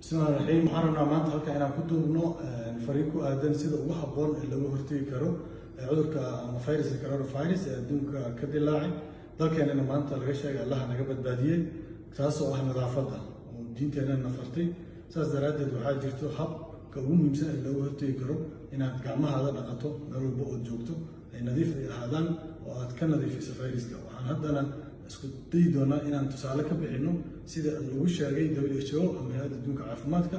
Bismillahi raxiim. Waxaan rabnaa maanta halkan inaan ku duubno fariin ku aadan sida ugu habboon ee looga hortegi karo cudurka ama viruska coronavirus ee adduunka ka dilaacay, dalkeenana maanta laga sheegay, Allaha naga badbaadiyey, taasoo ah nadaafadda oo diinteenana na fartay. Saas daraaddeed, waxaa jirto habka ugu muhiimsan ee looga hortegi karo inaad gacmahaada dhaqato meel walba ood joogto, ay nadiif ay ahaadaan oo aad ka nadiifiso viruska. Waxaan haddana isku dayi doonaa inaan tusaale ka bixino sida lagu sheegay WHO ama Hay'adda Adduunka Caafimaadka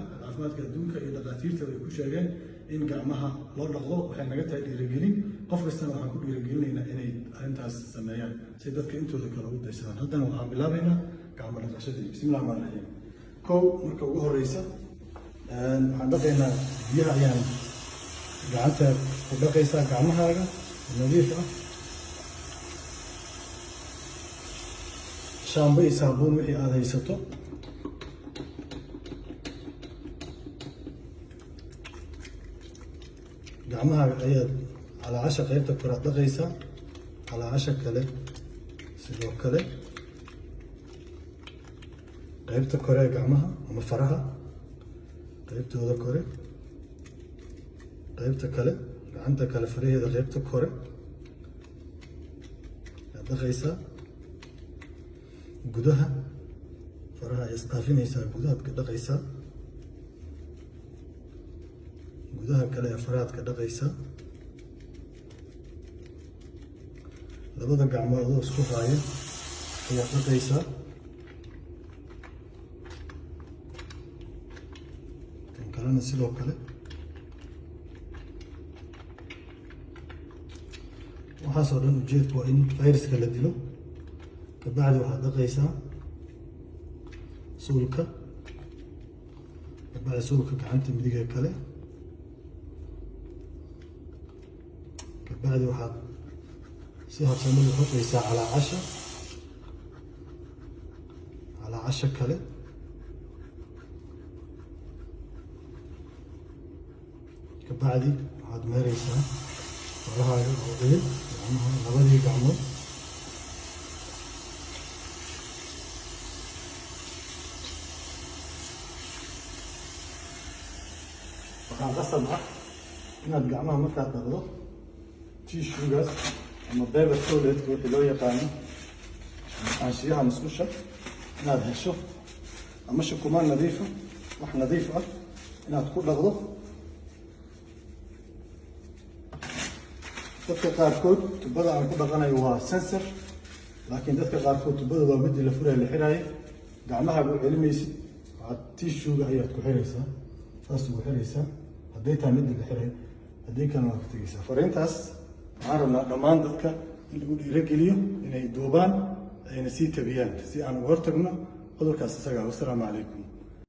Adduunka iyo dhakhaatiirta ay ku sheegeen in gacmaha loo dhaqdo. Waxay naga tahay dhiirigelin. Qof kastana waxaan ku dhiirigelinaynaa inay arrintaas sameeyaan si dadka intooda kale ugu daysadaan. Haddana waxaan bilaabaynaa gacmo dhaqashadii. Bismillahi raxmaan raxiim. Kow, marka ugu horeysa waxaan dhaqaynaa biyaha. Ayaan gacanta ku dhaqaysaa gacmahaaga nadiif ah, shaambo iyo saabuun wixii aada haysato. Gacmahaaga ayaad calaacasha qeybta kore aad dhaqaysaa, calaacasha kale sidoo kale, qeybta kore ee gacmaha ama faraha qeybtooda kore, qeybta kale, gacanta kale faraheeda qeybta kore ayaad dhaqaysaa. Gudaha faraha ay isdhaafinaysaa, gudahaad ka dhaqaysaa, gudaha kale ee farahaad ka dhaqaysaa. Labada gacmood adoo isku haaya ayaad dhaqaysaa. Kan kalena sidoo kale. Waxaasoo dhan ujeedku waa in viruska la dilo. Kabacdi waxaad dhaqaysaa suulka, kabacdi suulka gacanta midiga kale. Kabacdi waxaad si habsami u xoqaysaa calaacasha, calaacasha kale. Kabacdi waxaad meereysaa farahaaga oo idil, gacmaha, labadii gacmood. Waxaa qasab ah inaad gacmaha markaad dhaqdo tissuegaas ama paper toiletka wixii loo yaqaano ama xaanshiyaha musqusha inaad hesho ama shukumaan nadiifa, wax nadiif ah inaad ku dhaqdo. Dadka qaarkood tubada aan ku dhaqanayo waa sensor, laakiin dadka qaarkood tubada waa midii la furaya, la xiraayo. Gacmahaaga u celimaysid, waxaad tissuega ayaad ku xiraysaa, saas ugu xiraysaa hadday tahay midii la xirayo, haddii kalena waad ka tegeysaa. Fariintaas waxaan rabnaa dhammaan dadka in lagu dhiirogeliyo inay duubaan, ayna sii tabiyaan si aan uga hortagno cudurkaas isaga. Wassalaamu calaykum.